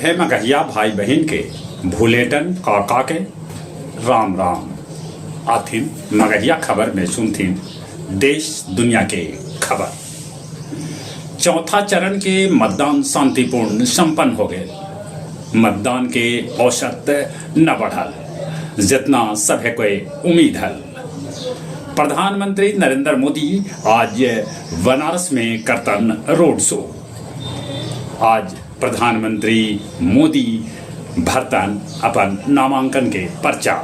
सभे मगहिया भाई बहिन के भुलेटन काका के राम राम। आथिन मगहिया खबर में सुनथिन देश दुनिया के खबर। चौथा चरण के मतदान शांतिपूर्ण संपन्न हो गेल। मतदान के औसत न बढ़ल जेतना सभे कोय उम्मीद हल। प्रधानमंत्री नरेंद्र मोदी आज बनारस में करतन रोड शो। आज प्रधानमंत्री मोदी भरतन अपन नामांकन के पर्चा।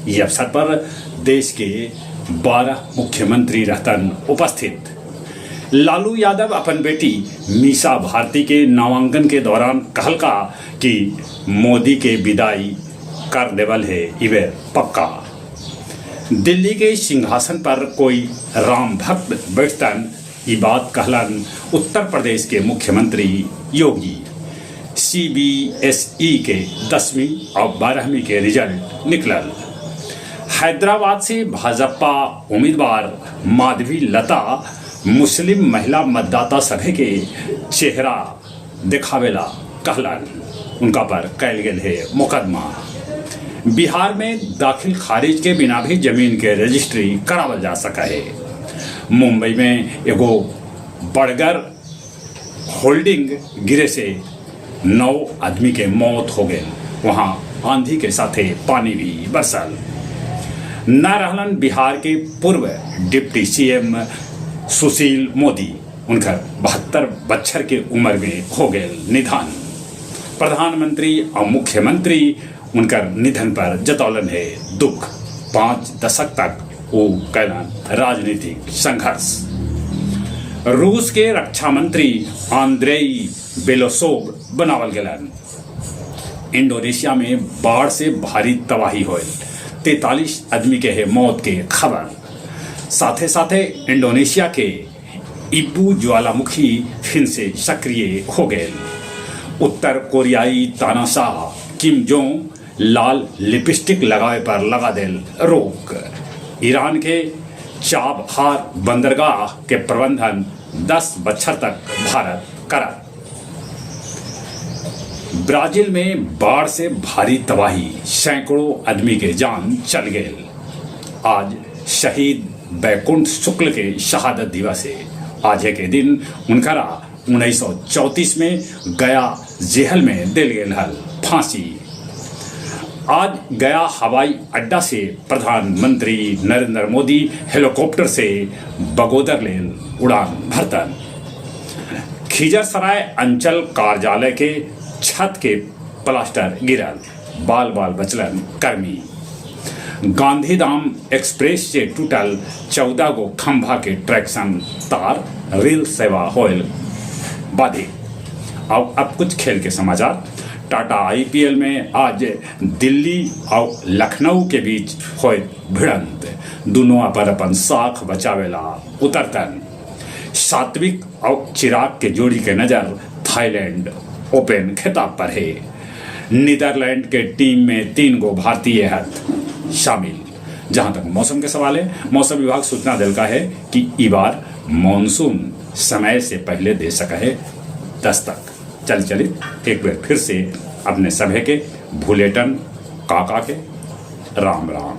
ई अवसर पर देश के 12 मुख्यमंत्री रहतन उपस्थित। लालू यादव अपन बेटी मीसा भारती के नामांकन के दौरान कहलका कि मोदी के विदाई कर देवल हे इबेर पक्का। दिल्ली के सिंहासन पर कोई राम भक्त बैठतन, ई बात कहलन उत्तर प्रदेश के मुख्यमंत्री योगी। सीबीएसई के 10वीं और 12वीं के रिजल्ट निकलल। हैदराबाद से भाजपा उम्मीदवार माधवी लता मुस्लिम महिला मतदाता सभे के चेहरा देखावेला कहलन। उनका पर कैल गेल है मुकदमा। बिहार में दाखिल खारिज के बिना भी जमीन के रजिस्ट्री करावल जा सका है। मुंबई में एगो बड़गर होल्डिंग गिरे से 9 आदमी के मौत हो गए। वहां आंधी के साथे पानी भी बरसल। न रहलन बिहार के पूर्व डिप्टी सीएम सुशील मोदी, उनकर 72 बच्छर के उम्र में हो गए निधन। प्रधानमंत्री और मुख्यमंत्री उनकर निधन पर जतौलन है दुख। 5 दशक तक वो कैलन राजनीतिक संघर्ष। रूस के रक्षा मंत्री आंद्रेई बेलोसोव बनावल गेलन। इंडोनेशिया में बाढ़ से भारी तबाही होल, 43 आदमी के है मौत के खबर। साथे साथे इंडोनेशिया के इब्बू ज्वालामुखी फिर से सक्रिय हो गए। उत्तर कोरियाई तानाशाह किम जोंग लाल लिपस्टिक लगाए पर लगा देल रोक। ईरान के चाबहार बंदरगाह के प्रबंधन 10 बच्छर तक भारत करा। ब्राजील में बाढ़ से भारी तबाही, सैकड़ों आदमी के जान चल गए। आज शहीद बैकुंठ शुक्ल के शहादत दिवस है। आज के दिन उनकरा 1934 में गया जेहल में दिल गेल हल फांसी। आज गया हवाई अड्डा से प्रधानमंत्री नरेंद्र मोदी हेलीकॉप्टर से बगोदर लेल उड़ान भरतन। खिजरसराय अंचल कार्यालय के छत के प्लास्टर गिरल, बाल बाल बचलन कर्मी। गांधीधाम एक्सप्रेस से टूटल 14 गो खंभा के ट्रैक्शन तार, रेल सेवा होयल बाधित। और अब कुछ खेल के समाचार। टाटा आईपीएल में आज दिल्ली और लखनऊ के बीच होए भिड़ंत। दोनों अपन अपन साख बचावेला उतरतन। सात्विक और चिराग के जोड़ी के नजर थाईलैंड ओपन खिताब पर है। नीदरलैंड के टीम में 3 गो भारतीय हथ शामिल। जहां तक मौसम के सवाल है, मौसम विभाग सूचना दिलका है कि ई बार मानसून समय से पहले दे सका है दस्तक। चल चली एक बार फिर से अपने सभे के भुलेटन काका के राम राम।